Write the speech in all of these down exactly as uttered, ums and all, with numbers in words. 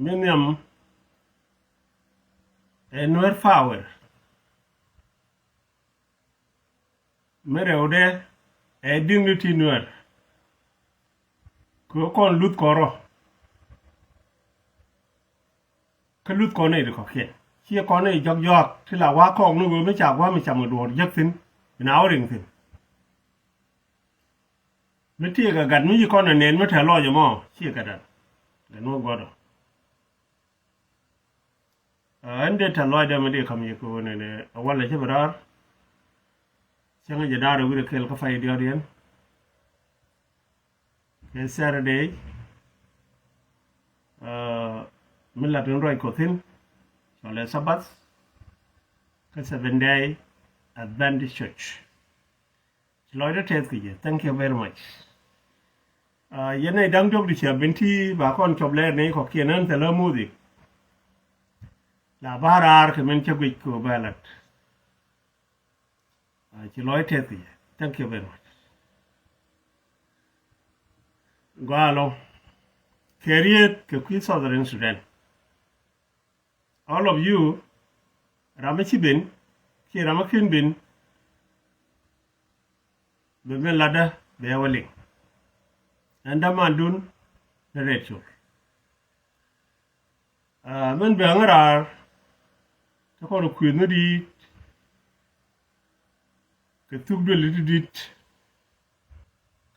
Mi nhiam ɛ Nuɛr power. Mi rɛwdɛ ɛ dignity Nuɛr. Kɛ kɔn luth kɔn rɔ. Kä luth kɔn nɛy ti kɔ̱kiɛn. Ciɛ kɔn nɛy jɔk jɔak ti la wa kɔk ni ɣöö mi ca gua̱a̱m mi cam kɛ duɔ̱ɔ̱r jek thi̱n. Bi na wä riŋ thi̱n. Mi tiek kɛ gat mi ci kɔn ɛ nɛn mi te lɔc ɛmɔ ciɛ kɛ gat. Gat mi guɔ̱dɔ. Ɛn dee tɛ̈th lɔcdä mi dee ka̱m yɛ kɛ ɣöö nɛnɛ ɛ walɛ cä bi raar. Cäŋ jɛ da̱a̱r ɛ wi̱r ɛ kɛl kä pay diɔ̱ɔ̱r yɛn. Kɛ Saturday, mi lat in ruac kɔ thi̱n cɔlɛ Sabbath kä Seven Day Adventist Church. Ci lɔcdä tɛth kɛ jɛ. Thank you very much. Yɛn nɛy da̱ŋ diɔ̱k di cɛ ben ti ba kɔn cɔp lɛɛr nɛy kɔ̱kiɛn ɣän thilä muthi. La ba raar kɛ min cä guic kɛ ɣöö bɛ lat. Ci lɔc tɛth kɛ jɛ. Thank you very much. Gɔaa lɔ kɛ riet kɛ kui̱ Southern Sudan. All of you, ram mi ci ben kiɛ ram mi ken ben, bɛ ben latdä bɛ wä liŋ. Ɛn dämandun ni rɛt col. Min bɛ ŋä raar ti kɔn kuëth ni di̱i̱t kɛ thuk duël ti di̱t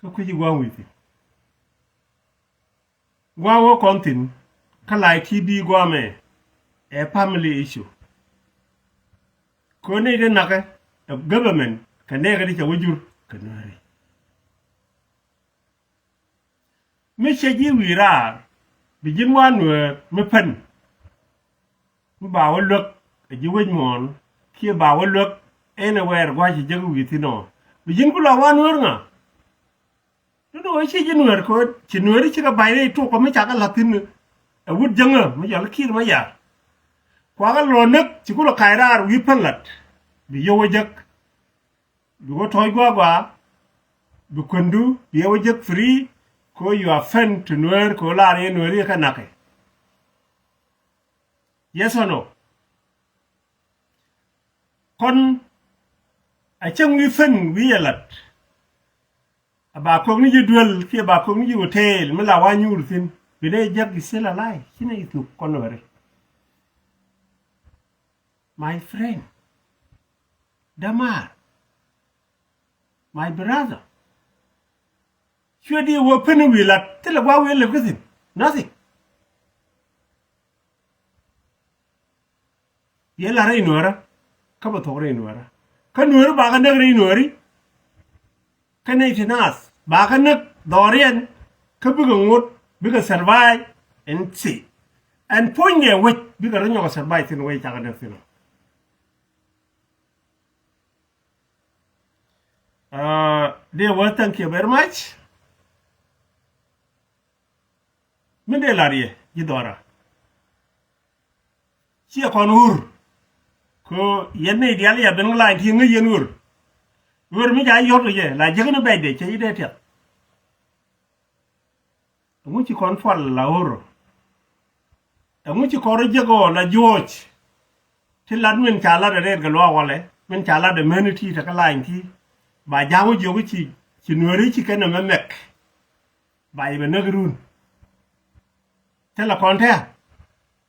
kä kui̱ci gua̱a̱ŋ wi̱i̱ thi̱n. Gua̱a̱ŋ wä kɔn thi̱n kä la̱a̱c ti bi gua̱a̱mɛ ɛ family issue. Kɛ ɣöö nɛy ti nakä ɛ government kɛ nɛɛkɛ ti cɛ wä jur kɛ Nuääri. Mi cɛ ji̱ wi̱i̱ raar bi ji̱n wa Nuäär mi pän. Mi ba wä luäk ɛ ji̱ wec muɔ̱ɔ̱n kiɛ ba wä luäk anywhere gua̱c ci jek wi̱i̱ thi̱n ɔ. Bi ji̱n ku la wa Nuäär ŋa? Duundɛ wä ci ji̱ Nuäär kɛ ɣöö ci Nuääri cikɛ ba̱ny rɛy tok kɔ mi cakɛ la̱th thi̱n ɛ wut jäŋä mi cɔal Kiir Mayar. Kuakɛ lɔ näk ci ku lɔ kac raar wi̱i̱ pän lat. Bi yio̱w wä jek. Bi wä tɔ̱ɔ̱c gua̱a̱ gua̱a̱. Bi kuändu bi yɛ wä jek free. Kɛ ɣöö you are friend to Nuäär kɛ ɣöö lar yɛ Nuääri kä na̱kɛ. Yes or no? Kɔn a cäŋ wi̱i̱ pän wi̱i̱ yɛ lat. A ba kok ni ji̱ duel kiɛ ba kok ni ji̱ hotel mi la wa nyuur thi̱n. Bi nɛ jek is still alive. Ci nɛ thuk kɔn wɛri. My friend. Dämaar. My brother. Cuɛ di wä pän wi̱i̱ lat thilɛ gua̱a̱ wi̱i̱ lɛp kä thi̱n. Nothing. Yɛ la rɛy Nuäärä kä bɛ thuɔ̱k rɛy Nuäärä. Kä Nuääri ba kä näk rɛy Nuääri. Kä nɛy ti naath ba kä näk dhɔriɛn. Kä bikɛ ŋot bikɛ survive. Ɛn thi ɛn puɔ̱nydɛ wec bikɛ rɔ nyɔk survive thi̱n wec cakɛ näk thi̱n ɔ. Dee wä thank you very much. Mi dee lar yɛ ji̱ dhɔra. Ciɛ kɔn ɣur. Kɛ yɛn ni dial yɛ ben ŋa lany ti ŋäc yɛn ɣur. Ɣur mi ca yɔt kɛ jɛ la jiäk ni bɛcdɛ cɛ ji̱ dee tiɛth. Ɛŋu ci kɔn pual la ɣur. Ɛŋu ci kɔn rɔ jiäk ɣɔ la juɔc. Ti lat min ca lat ɛ rɛɛt kɛ luaak walɛ min ca lat ɛ meni ti tekä lany ti. Ba ja̱a̱ŋ wä jiök ci ci Nuääri ci kɛn ɛmɛ mɛk. Ba yɛ bɛ näk run. Thilɛ kɔn tɛ̈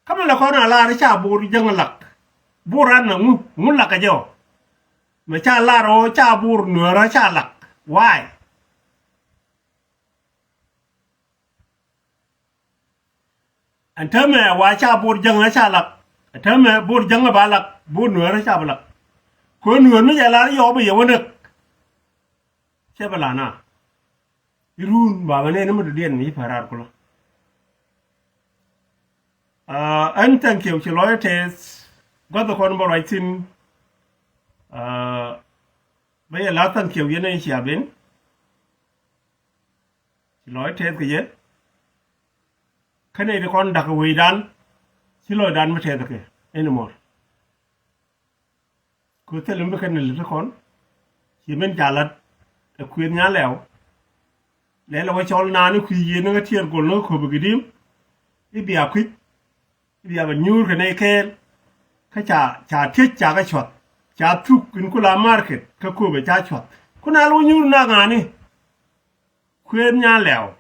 kä mi lɛ kɔn a lar ca bur jäŋ lak. Bur an na ŋu ŋu lak kɛ jɛ ɔ. Mɛ ca lar ɔ ca bur Nuäärä ca lak. Why? Ɛn täämɛ wa ca bur jäŋ ca lak. Ɛn täämɛ bur jäŋ ba lak bur Nuäärä ca bi lak. Kɛ Nuäär mi jɛ lar yɔp yɛ wä näk. Cɛ bɛ la na. Irun ba bɛ nɛn mi dɔ̱diɛn mi ci pär raar kulä. Ɛn thank you ci lɔc tɛth. Gua̱th kɔn bä ruac thi̱n. Bä yɛ la thank you yɛn ɛn cia ben. Ci lɔc tɛth kɛ yɛ. Kä nɛy ti kɔn da̱k kɛ wecdan. Ci lɔcdan mi tɛth kɛ anymore. Kɛ thilɛ mi kɛn lät kɔn. Ci min ca lat ɛ kuëth nya lɛw. Lɛl ɛ wä cɔl naan i̱ kui̱ yieen ni kä tiɛɛr gol ni kä köp i̱ gi̱di̱i̱m. I̱ bia kui̱c. Bia bɛ nyuur kɛ nɛy kɛɛl. Kä ca, ca tiec ca kɛ cuath. Ca thuk in kula market kä Kööbɛ ca cuath. Kun a lo nyuur na ŋa̱ni. Kuëër Nyan Lɛw.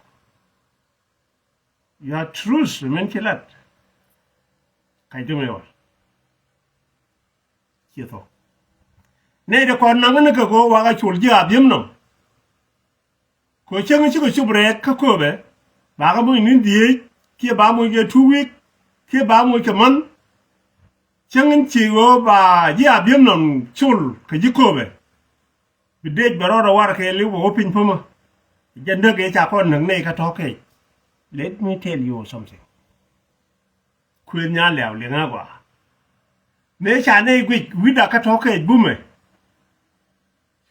Your truth min ci lat. Kac dum yɔl. Ci thok. Nɛy de kɔn naŋ ni kɛ go̱o̱k wakä col ji̱ a bi̱em nɔm. Kɛ cäŋ cikɛ cop rɛɛk kä Kööbɛ. Bakä moc ni dhieec kiɛ ba moc kɛ two week kiɛ ba moc kɛ month. Cäŋ in ci ɣöö ba ji̱ a bi̱em nɔm col kɛ ji̱ Kööbɛ. Bi dec bɛ rɔɔdɛ warkɛ li̱w bɛ wä piny pämä. Jɛn däk ëë ca kɔn näk nɛy kä tɔ̱ kɛc. Let me tell you something. Kuëth Nyan Lɛw liŋ a gɔaa. Mëë ca nɛy guic wi̱cda kä tɔ̱ kɛc bumɛ.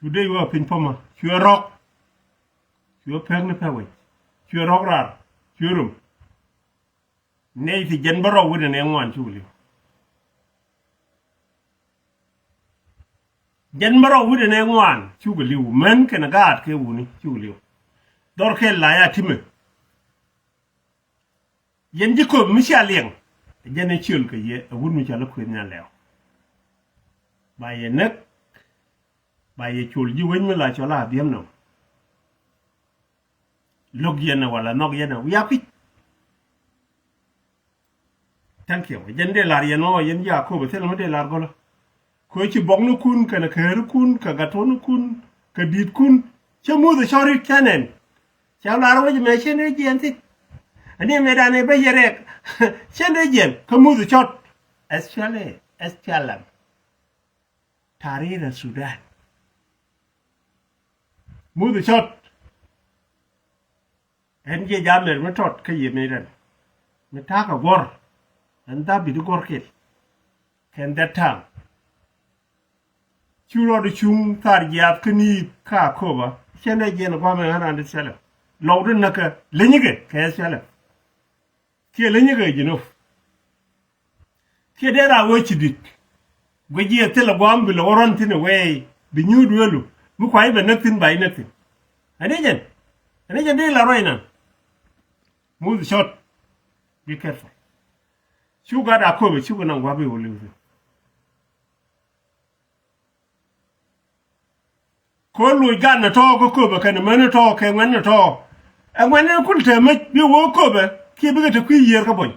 Cu dec wä piny pämä cuɛ rɔ̱k. Cuɛ pek ni pek wec. Cuɛ rɔ̱k raar. Cuɛ rum. Nɛy ti jɛn bä rɔw wi̱cdɛ nɛ ŋuan cuk li̱w. Jɛn bä rɔw wi̱cdɛ nɛ ŋuan cuk li̱w män kɛnɛ gaat kɛ wuni cuk li̱w. Dhɔr kɛl la ya timɛ. Yɛn ji̱ köp mi cia liɛŋ. Jɛn ɛ ciöl kɛ yɛ ɛ wut mi cɔl ɛ Kuëth Nyan Lɛw. Ba yɛ näk. Ba yɛ col ji̱ wec mi la cɔl a biɛm nɔ. Lo̱k yɛn ɛ wala nhɔk yɛn ɛ wiak kui̱c. Thank you. Jɛn dee lar yɛn ɔ yɛn ji̱ a köp ɛ thil mi dee lar gɔlä. Kɛ ci bɔknikun kɛnɛ käänikun kɛ gatɔnikun kɛ di̱tkun. Cä muth ɛ cɔri kɛnɛn. Cɛ lar wec mɛ cɛn dee jiɛn thi̱n. Ani mɛ dan ɛ bä yɛ rɛk. Cɛn dee jiɛn kä muth ɛ cɔt. S P L A, S P L M. Ta̱ri̱ rɛ Sudan. Muth ɛ cɔt. Ɛn jiɛ ja̱ mɛr mi tɔt kä yɛ mëë rɛn mi ta̱a̱ kɛ guɔ̱r. Ɛn dhabit i̱ guɔ̱r kil kɛn dhɛt ta̱a̱ŋ. Cu rɔɔd i̱ cuŋ thar jiaath kä ni̱i̱th kä Akoba. Cɛn dee jiɛn ɛ gua̱a̱mɛ ɣän randɛ thilɛ lɔwdä näkä lenyikɛ kɛ thilɛ. Kiɛ lenyikɛ ji̱ nop. Kiɛ dee raa wee ci di̱t. Guic jiɛ thilɛ gua̱a̱m bi lɛ wä rɔ̱n thi̱n ɛ weey bi nyuut welu mi kuay bɛ näk thi̱n ba inäk thi̱n. Ani jɛn ani jɛn dee la ruac nan. Muth cɔt. Be careful. Cu gat a köpɛ cukɛ naŋ gua̱a̱p i̱ wä li̱w thi̱n. Kɛ ɣöö loc gan ni tɔ̱ kä köpɛ kɛnɛ män ni tɔ̱ kɛ ŋuɛ̈n ni tɔ̱. Ɛ ŋuɛ̈n ni kul te mäc bi wä köpɛ kiɛ bikɛ te kui̱ yiër kä buɔ̱ny.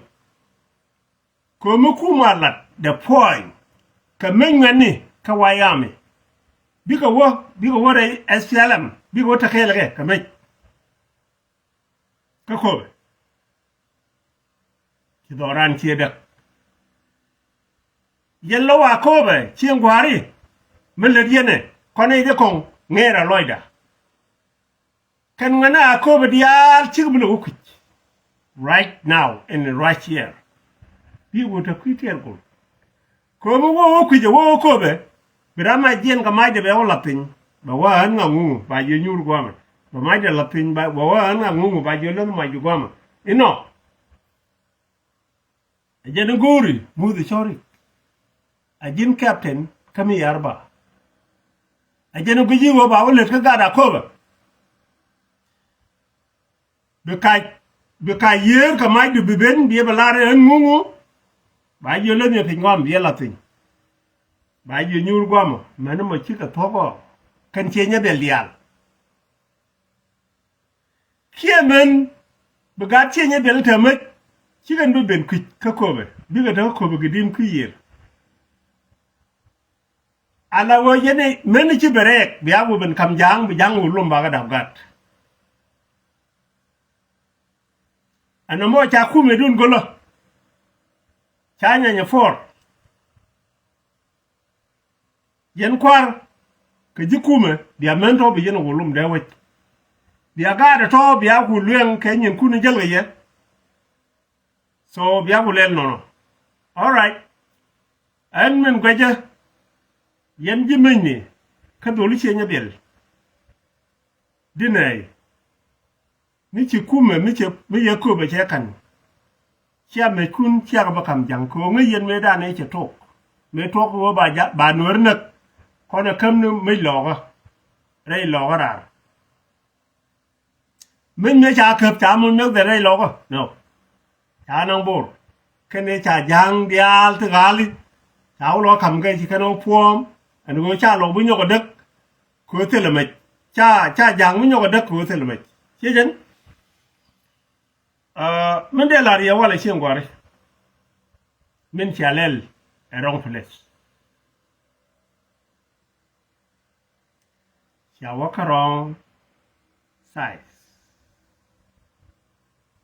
Kɛ ɣöö mi kum a lat the point kɛ mäc ŋuɛ̈n ni kä White Army. Bikɛ wä bikɛ wä rɛy S P L M bikɛ wä te kɛɛl kɛ kɛ mäc. Kä köpɛ ci dhɔran ciɛ däk. Yɛn lɔ wa köpɛ cieŋ gua̱a̱ri mi lät yɛnɛ kɔn i̱ jɛ kɔŋ ŋeer a lɔcda. Kɛn ŋuɛn a köpɛ diaal cik bi lɛ wä kui̱c. Right now in right here. Bi wä te kui̱ tiɛɛl kul. Köömi wä wä kui̱cɛ wä wä köpɛ. Bi ram a jiɛn kɛ macdɛ bɛ wä lath piny bɛ wä ɣän ŋa̱k ŋuŋu ba jiɛ nyuur guamɛ. Bɛ macdɛ lath piny bɛ wä ɣän ŋa̱k ŋuŋu ba jiɛ läth macdɛ guamɛ. Inɔ. Ɛ jɛn i̱ go̱o̱ri muth i̱ cɔri. Ɛ ji̱n captain kä mi yar ba. Ɛ jɛn i̱ gui̱ci wä ba wä lät kä gat a köpɛ. Bi kac bi kac yiëër kɛ macdu bi ben bi ɛ bɛ lar ɛn ŋuŋu. Ba jiö leth mi piny guam bi ɛ lath piny. Ba jiö nyuur guamɔ mɛn mɔ cikɛ thuɔ̱k ɔ kɛn ciɛ nyɛ dhil diaal. Kiɛ mɛn bi gat ciɛ nyɛ dhil te mäc cikɛn bi ben kui̱c kä köpɛ bikɛ te kä köpɛ kɛ di̱n kui̱ yiëër. Ala ɣöö yɛn mën ci bɛ rɛɛk bia wä ben kam ja̱a̱ŋ bi ja̱a̱ŋ wä lom bakä dap gat. Ɛn ɛmɔ ca kumɛ dun gölä ca nyanyɛ puɔr. Yɛn kua̱r kɛ ji̱ kumɛ bia mën tɔ̱ bi yɛn wä lom dee wec. Bia gaatɛ tɔ̱ bia ku luɛŋ kɛ nyinkun jäl kɛ yɛ. So bia ku lɛl nɔnɔ. All right. Ɛn min guɛcä yɛn ji̱ mecni kä dholi ciɛ nyɛ dhil. Dinɛy mi ci kumɛ mi cɛ mi yɛ köpɛ cɛ ka̱n. Cia mɛckun ciakɛ bä ka̱m ja̱ŋ kɛ ɣöö ŋäc yɛn mëëdan ëë cɛ tok mëë tuɔk kɛ ɣöö ba ja ba nuäär näk. Kɔn ɛ käm ni mec lɔɔkä rɛy lɔɔkä raar. Mëc mëë ca käp ca muc mɛk dhɛ rɛy lɔkä nɔ. Ca naŋ bor. Kɛnɛ ca ja̱a̱ŋ diaal ti ɣa̱a̱li. Ca wä lɔ ka̱m kɛ ci kɛn wä puɔ̱ɔ̱m. Ɛn ɣöö ca lɔ bi nyɔk ɛ däk. Kɛ ɣöö thilɛ mɛc. Ca, ca ja̱a̱ŋ bi nyɔk ɛ däk kɛ ɣöö thilɛ mɛc. Ciɛ jɛn. Aa, min dee la̱r yɛ walɛ cieŋ gua̱ri. Min cia lɛl ɛ wrong place. Cia wä kä wrong size.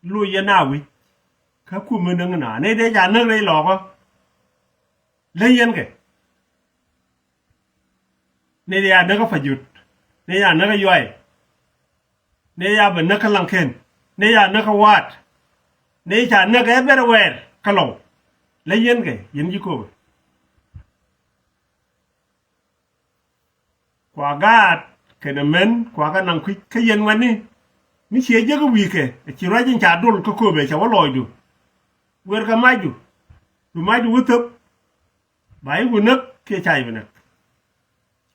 Loc yɛn a wi̱c kä kumɛ näŋ na ni dee ca näk rɛy lɔkä. Leny yɛn kɛ ni dee a näk kä Pajut, ni dee a näk kä Yuay, ni dee a bɛ näk kä Laŋken, ni dee a näk kä Waat, ni ca näk everywhere kä Lɔw. Leny yɛn kɛ yɛn ji̱ Köpɛ. Kua gaat kɛnɛ män kua kɛ naŋ kui̱ kä yɛn wani. Mi ciɛ jek wi̱i̱kɛ ci ruac in ca dol kä Köpɛ cɛ wä lɔɔcdu. Wer kɛ macdu. Du macdu wä thäp. Ba i̱ wä näk kiɛ ca i̱ bi näk.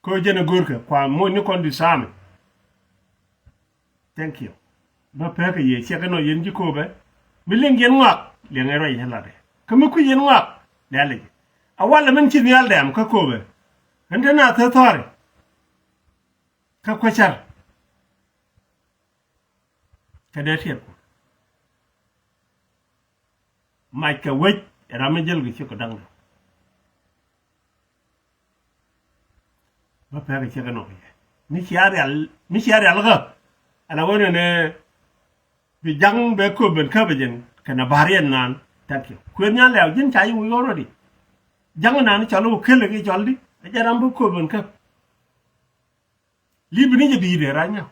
Kä jɛn ɛ görkɛ kua moc ni kɔn di saami. Thank you. Bä pekɛ yɛ ciɛk inɔ yɛn ji̱ Köpɛ. Mi liŋ yɛn ŋɔak liɛŋɛ ruac i̱ latdɛ. Kä mi kui̱ yɛn ŋɔak lɛ̈lɛ jɛ. A walɛ min ci nhial dɛm kä Köpɛ. Ɣän te na thäthɔri. Kä kuecär. Kä dee tiɛt ku. Mac kɛ wec ram mi jäl kɛ ci kɛ da̱ŋ. Bä pekɛ ciek inɔ kɛ yɛ mi cia rial, mi cia rial kä. Ala wen ni bi jaŋ bɛ Köpɛ ben käpɛ jɛn kɛnɛ ba̱r yɛn naan. Thank you. Kuën nyan lɛw ji̱n ca yi wi̱i̱ already. Jaŋ naan cɔl wä kelɛ ki cɔl di. Ɛ jɛ ram bä Köpɛ ben käp. Li̱pi ni jɛ bi̱i̱dɛ right now.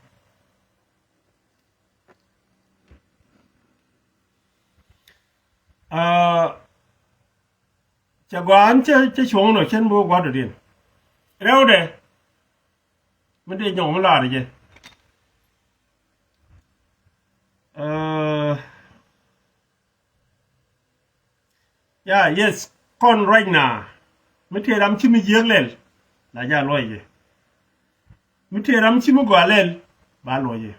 Aa, cɛ gɔaa ɛn cɛ, cɛ cuɔ̱ŋ nɔ cɛn bi wä gua̱dɔ̱diɛn. Rɛwdɛ mi dee nyɔk mi laar jɛ. Aa, ya, yes, kɔn ruacna mi tëë ram ci mi jiääk lɛl la ja luɔc jɛ. Mi tëë ram ci mi gɔaa lɛl ba luɔc jɛ.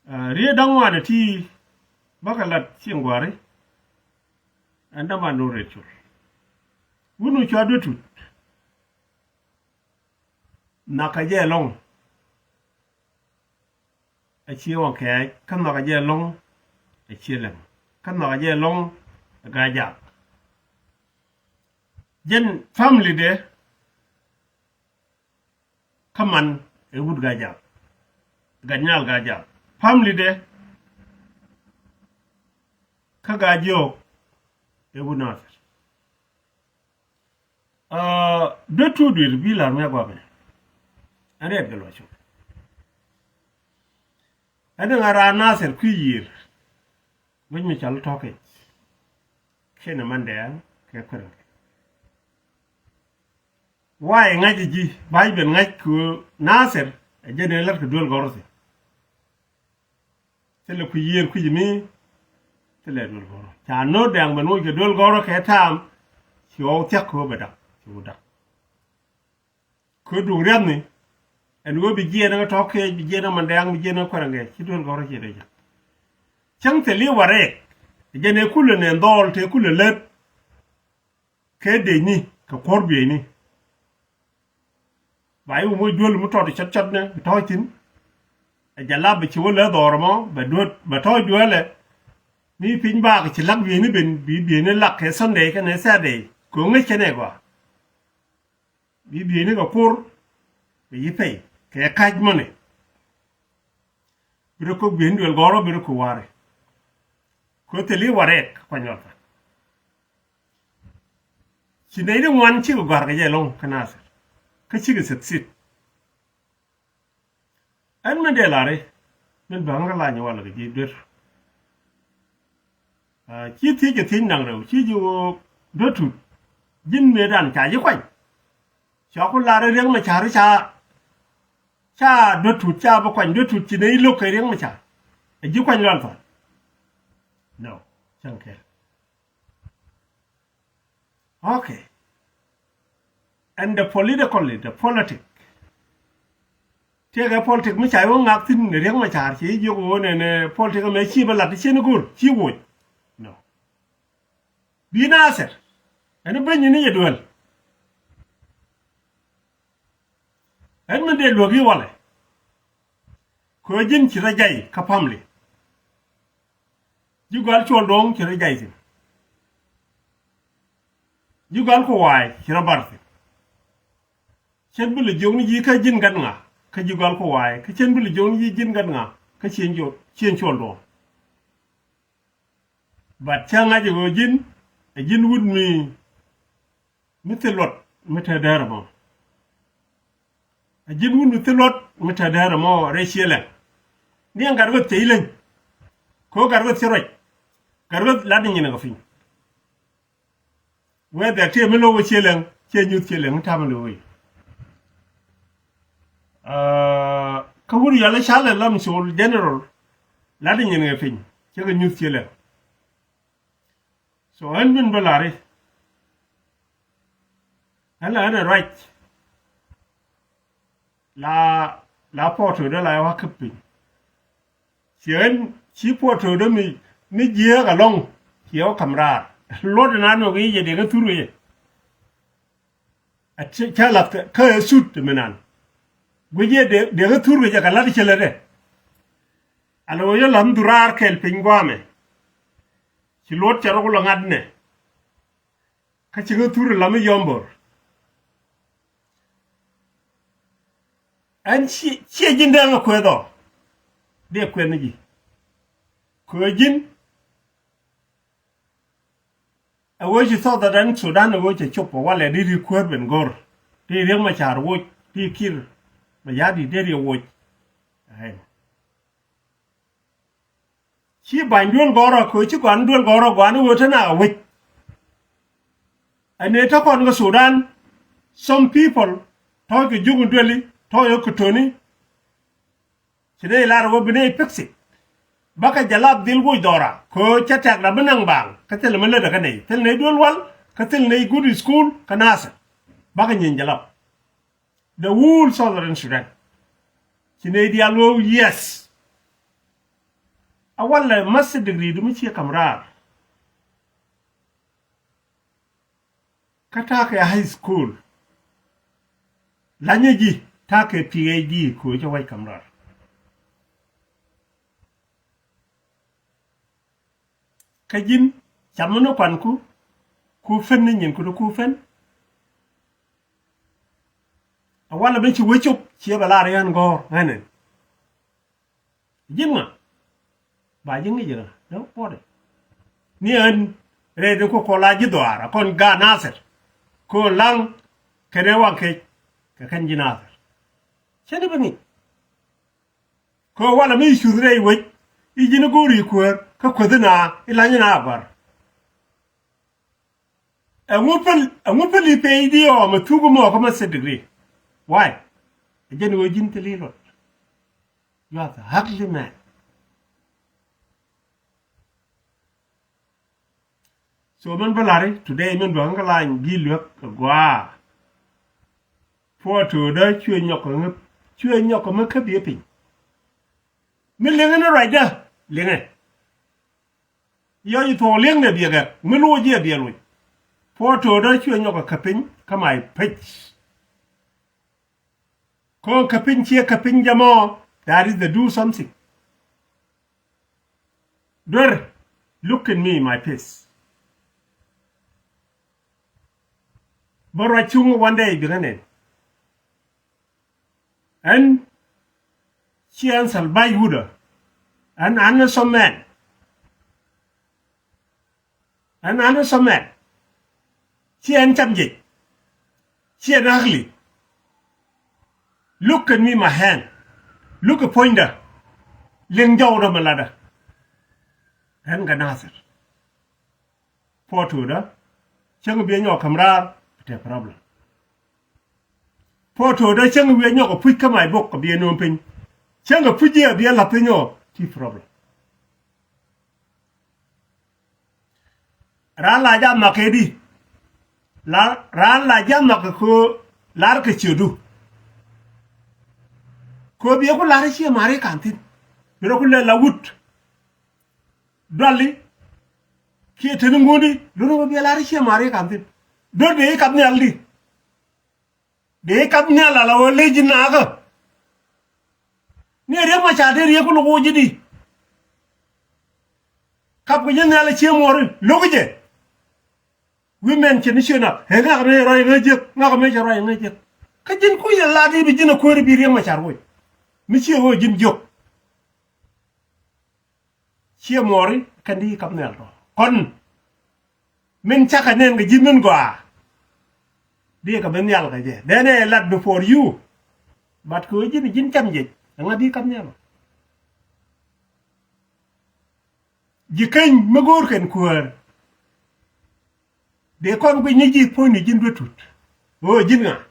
Aa, riet da̱ŋ wanɛ ti bäkɛ lat cieŋ gua̱ri. Ɛn däman do̱r ret col. Wun wä cua duet tut. Nhɔakä jɛ ɛlɔ̱ŋ ɛ ciɛ wä kɛɛc, kä nhɔakä jɛ ɛlɔ̱ŋ ɛ ciɛ lɛŋ, kä nhɔakä jɛ ɛlɔ̱ŋ ɛ Gaa-jaak. Jɛn family dɛ kä man ɛ wut Gaa-jaak, Gatnyaal Gaa-jaak. Family dɛ kä Gaa-jiök ɛ wut Nathir. Aa, duet tut duer bi la̱r mi a gua̱a̱pɛ. Ɛn riɛt kɛ luɔc cuk. Ɛn ŋa̱ raan Nathir kui̱ yiër. Wec mi cɔl tɔ̱kic. Kiɛn ɛ man dɛɛŋ kɛ kuɛrɛ. Why ŋa̱c ji̱ ba̱c ben ŋa̱c kɛ Nathir ɛ jɛn ɛ lät kɛ duel gɔ̱rä thi̱n. Thilɛ kui̱ yiër kui̱ mi. Thilɛ duel gɔ̱rä ca no̱o̱t dɛŋ ben woc kɛ duel gɔ̱rä kɛ ta̱a̱m. Ci ɣɔw thia̱k kɛ ɣöö bɛ da̱k ci wä da̱k. Kɛ duŋ riathni ɛn ɣöö bi jiɛɛn kä tɔ̱ kɛɛc, bi jiɛɛn kä man dɛŋ, bi jiɛɛn kä kuɛrɛ ŋɛ ci duel gɔ̱rä ci rɛc. Cäŋ thil i̱ warɛɛk jɛn ɛ kulɛ nɛ dhɔɔl tëë kulɛ lät. Kɛ dëcni kɛ kuɔ̱r bieyni. Ba i̱ wä moc duel mi tɔt cɔt cɔt ni tɔ̱ɔ̱c thi̱n. Ɛ jɛ lap bɛ ci wä lɛ dhɔr mɔ bɛ duet bɛ tɔ̱ɔ̱c duelɛ. Ni piny bakɛ ci lak bieyni ben bi bieyni lak kɛ Sunday kɛnɛ Saturday kɛ ŋäc kɛnɛ gɔaa. Bi bieyni kɛ kur kɛ yi pɛy kɛ ka̱c mɔni. Bi rɛ kok bieyni duel gɔ̱rä bi rɛ kok warɛ. Kɛ thil i̱ warɛɛk kuany lɔthä. Ci nɛy ti ŋuan cikɛ gɔ̱a̱r kɛ jɛ ɛlɔ̱ŋ kä Nathir. Kä cikɛ succeed. Ɛn min dee la̱ri min bäŋ kä lany walɛ kɛ ji̱ duer. Aa, ci thiec kɛ thiec naŋ rɛw ci ji̱ ɣöö duer tut. Ji̱n mëëdan ca ji̱ kuany. Cua ku la̱r Riek Machar ca, ca duer tut ca bi kuany duer tut ci nɛy lo̱k kɛ Riek Machar. Ɛ ji̱ kuany lual thɔn. No, cäŋ kɛl. Okay. And the politically, the politic. Tiɛkɛ politic mi ca yɛ wä ŋak thi̱n ni Riek Machar ci jiök wä nɛnɛ politic ɛmɛ ci bä lat ci ni go̱r ci woc. No. Bi Nathir, ɛn beny ni yɛ duel. Ɛn min dee luäk i̱ walɛ. Kɛ ɣöö ji̱n ci rɔ jay kä family. Ji̱ gɔal Cuɔl Do̱ŋ ci rɔ jay thi̱n. Ji̱ gɔal Kuwaay ci rɔ bar thi̱n. Cien bi lɛ jiök ni ji̱ kä ji̱n gat ŋa kä ji̱ gɔal Kuwaay, kä cien bi lɛ jiök ni ji̱ ji̱n gat ŋa kä cien Cuɔl, cien Cuɔl Do̱ŋ. But cä ŋa̱c ɛ ɣöö ji̱n ɛ ji̱n wut mi, mi thil luɔt mi te däär ɛmɔ. Ɛ ji̱n wut mi thil luɔt mi te däär ɛmɔ rɛy Ciëlɛŋ. Ni ɛn gat ɣöth cɛ ileny. Kɛ ɣöö gat ɣöth cɛ ruac. Gat ɣöth lat ni nyin ɛ kɛ piny. Whether tëë mi lo̱k ɛ Ciëlɛŋ, ciɛ nyuth Ciëlɛŋ, ta̱a̱ mi lo̱k ɛ. Aa, kä wut yɔl i̱ Charles Lam Col General, lat i̱ nyin ɛ piny, cɛ kɛ nyuth Ciëlɛŋ. So ɛn min bä lari. Ɛn la ɛn ɛ ruac. La, la photo dä la ɛ wä käp piny. Ciɛ ɣän ci puɔt to̱o̱dä mi, mi jiääk alɔŋ. Ciɛ wä ka̱m raar luɔt inan wä kɛ yɛ dee kä thur kɛ yɛ. A cä, cä lath kä, kä ɛ sut mi nan. Guic yɛ dee, dee kä thur kɛ jɛ kɛ la̱t cɛ lät ɛ. Ala wä yɛ la̱th mi dhuraar kɛl piny gua̱a̱mɛ. Ci luɔt cɛ rɔ ku lɔ ŋa̱t nɛ. Kä ci ŋä thur lam i̱ yɔm bo̱r. Ɛn ci, ciɛ ji̱n dee ŋä kueth ɔ. Dee kueth ni ji̱. Kueth ji̱n. Ɛ ɣöö ci South Sudan, Sudan ɛ ɣöö cɛ cop ɛ walɛ di ri kuäär ben go̱r. Di Riek Machar woc, di Kiir Mayardit dee ri woc. Ɛn. Ci ba̱ny duel gɔ̱rä kɛ ci gɔ̱a̱n duel gɔ̱rä gɔ̱a̱n i̱ ɣöö te na a wec. Ɛ nɛy te kɔn kä Sudan, some people tɔ̱ɔ̱c kɛ juŋ dueli, tɔ̱ɔ̱c kɛ töni. Ci nɛy lar ɣöö bi nɛy fix it. Bakɛ jalap dhil woc dhɔra kɛ ɣöö cä tɛ̈k la bi naŋ baaŋ kä thil mi lätdä kä nɛy, thil nɛy duel wal kä thil nɛy good school kä Nasir. Bakɛ nyin jalap. The whole Southern Sudan. Ci nɛy diaal wee yes. A walɛ master degree du mi ciɛ ka̱m raar. Kä ta̱a̱ kɛ high school. Lanyɛ ji̱ ta̱a̱ kɛ P H D kɛ ɣöö cä wac ka̱m raar. Kä ji̱n, cam mi ni kuanku, ku pen ni nyinku di ku pen. A walɛ mi ci wee cop, ciɛ bɛ lar yɛn gɔ̱r ɣän ɛn. Ji̱n ŋa? Ba ji̱ ŋi̱c ɣä, dee puɔ̱t ɛ. Ni ɣän, rɛy di ku kɔn la ji̱ dhɔaar, a kɔn gaat Nasir. Kɔn laŋ, kɛnɛ waŋ kec, kɛ kɛn ji̱ Nasir. Cɛ ni bi ŋi̱c. Kä walɛ mi cuth rɛy wec i̱ ji̱n i̱ go̱o̱ri kuäär kä kuäthi na i̱ la̱ny na a gɔ̱a̱r. Ɛŋu päl, ɛŋu päl i̱ P H D ɔ mɛ thuk mɔ kä mɛ third degree? Why? Ɛ jɛn ɣöö ji̱n thil i̱ luɔt. You are the ugly man. So min bä la̱ri today min bä kä lany gi̱i̱l luäk kɛ gua̱a̱. Puɔt to̱o̱dä cuɛ nyɔk kɛ ŋäp, cuɛ nyɔk kɛ mi käp yɛ piny. Mi liŋɛ ni ruacdä liŋɛ. Yɔc thuɔ̱k liŋ ni biɛ gɛk mi loc yɛ biɛ loc. Puɔt to̱o̱dä cuɛ nyɔk kɛ käp piny kä my page. Kɔn kä piny ciɛ kä piny jamɔ, that is the do something. Duer, look in me, my face. Bä ruac cuŋ one day bi ŋä nɛn. Ɛn ciɛ ɛn Salva Yuda. Ɛn an ni sɔ mɛn. Ɛn an ni sɔ mɛn. Ciɛ ɛn cam jec. Ciɛ ɛn ugly. Look at me, my hand. Look at puɔ̱nydä. Liŋ jɔwdä mi latdä. Ɛn kä Nasir. Puɔt to̱o̱dä. Cäŋ biɛ nyɔk käm raar. Te problem. Puɔt to̱o̱dä cäŋ wiɛ nyɔk kä puc kä my book kä biɛ no̱o̱ŋ piny. Cäŋ kä puc jiɛ biɛ la̱th piny ɔ. Ti problem. Raan la jam mak kɛ di. La, raan la jam mak kɛ ko lar kɛ ciötdu. Ko biɛ ku lar ciɛ mari kan thin. Bi rɔ ku lɛ la wut. Duali. Kiɛ teni ŋundi, luni bä biɛ lar ciɛ mari kam thin. Dot dee i̱ kap nhial di. Dee i̱ kap nhial ala wä lec ji̱ nakä. Ni Riek Machar dee Riek kuluk wä ji̱ di. Kap kɛ ji̱ nhial ciɛ muɔri lo̱k jɛ. Wi̱i̱ mɛn cɛ ni ciö nak ɛ ŋak mi rɔy ŋä jiäk, ŋak mi cɛ rɔy ŋä jiäk. Kä ji̱n kui̱ yɛ lat i̱ bi ji̱n a kueeri bi Riek Machar woc. Mi ciɛ ɣöö ji̱n jiök. Ciɛ muɔri kɛn di kap nhial tɔ kɔn. Min cakɛ nɛn kɛ ji̱ min gɔaa. Di kɛ bi nhial kɛ jɛ dɛn ɛ lat before you. But kɛ ɣöö ji̱n ji̱n cam jɛ ɛŋa di kap nhial. Ji̱ keny mi go̱o̱r kɛn kuäär. Dee kɔn guic ni ji̱ puɔ̱nyni ji̱n duet tut. Ɣöö ji̱n ŋa.